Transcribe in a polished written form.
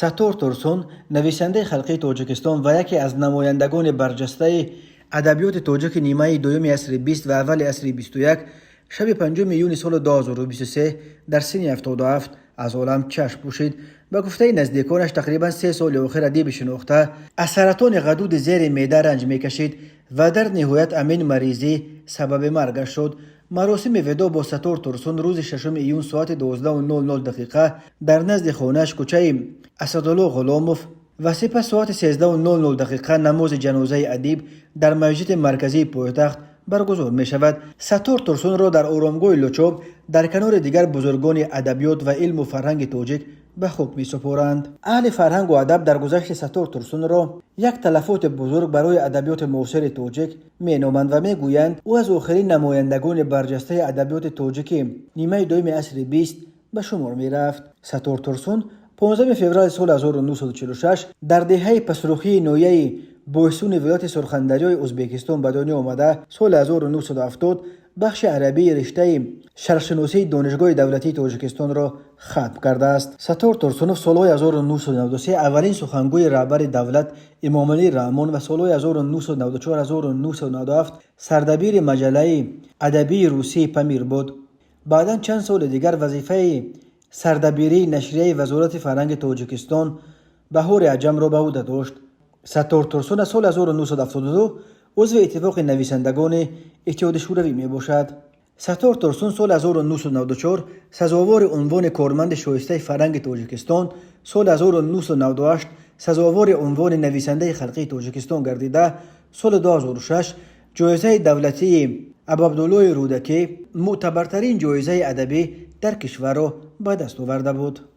Саттор Турсун, нависандаи халқии Тоҷикистон ва яке аз намояндагони барҷастаи адабиёти тоҷики нимаи дуюми асри бист ва аввали асри 21, шаби 5 июни соли 2023 дар синни 77 аз олам чашм пӯшид. Ба гуфтаи наздиконаш, тақрибан 3 соли охир адиби шинохта аз саратони ғадуди зери меъда ранҷ мекашид ва дар ниҳоят ҳамин маризӣ сабаби маргаш шуд. Маросими видоъ бо Саттор Турсун рӯзи 6 июн соати 12:00 дақиқа дар назди хонааш, кӯчаи Асадулло Ғуломов, ва сипас соати 13:00 дақиқа намози ҷанозаи адиб дар масҷиди марказии пойтахт баргузор мешавад. Саттор Турсунро дар оромгоҳи Лучоб дар канори дигар бузургони адабиёт ва илму фарҳанги тоҷик ба хок месупоранд. Аҳли фарҳангу адаб даргузашти Саттор Турсунро як талафоти бузург барои адабиёти муосири тоҷик меноманд ва мегӯянд, ӯ аз охирин намояндагони барҷастаи адабиёти тоҷикӣ нимаи дуюми асри бист ба шумор мерафт. Саттор Турсун 15 феврали соли 1946 дар деҳаи Пасрухии ноҳияи Бойсуни вилояти Сурхандарёи Ӯзбекистон ба дунё омада, соли 1970 бахши арабии риштаи шарқшиносии Донишгоҳи давлатии Тоҷикистонро хатм кардааст. Саттор Турсунов солҳои 1993 аввалин сухангӯи раҳбари давлат Эмомалӣ Раҳмон ва солҳои 1994-1997 сардабири маҷаллаи адабии русии «Памир» буд. Баъдан чанд соли дигар вазифаи сардабирии нашрияи Вазорати фарҳанги Тоҷикистон «Баҳори аҷамро» ба ӯҳда дошт. Саттор Турсун аз соли 1972 узви Иттифоқи нависандагони Иттиҳоди Шӯравӣ мебошад. Саттор Турсун соли 1994 сазовори унвони корманди шоистаи фарҳанги Тоҷикистон, соли 1998 сазовори унвони нависандаи халқии Тоҷикистон гардида, соли 2006 ҷоизаи давлатии Абуабдуллои Рӯдакӣ, мӯътабартарин ҷоизаи адабӣ дар кишварро ба даст оварда буд.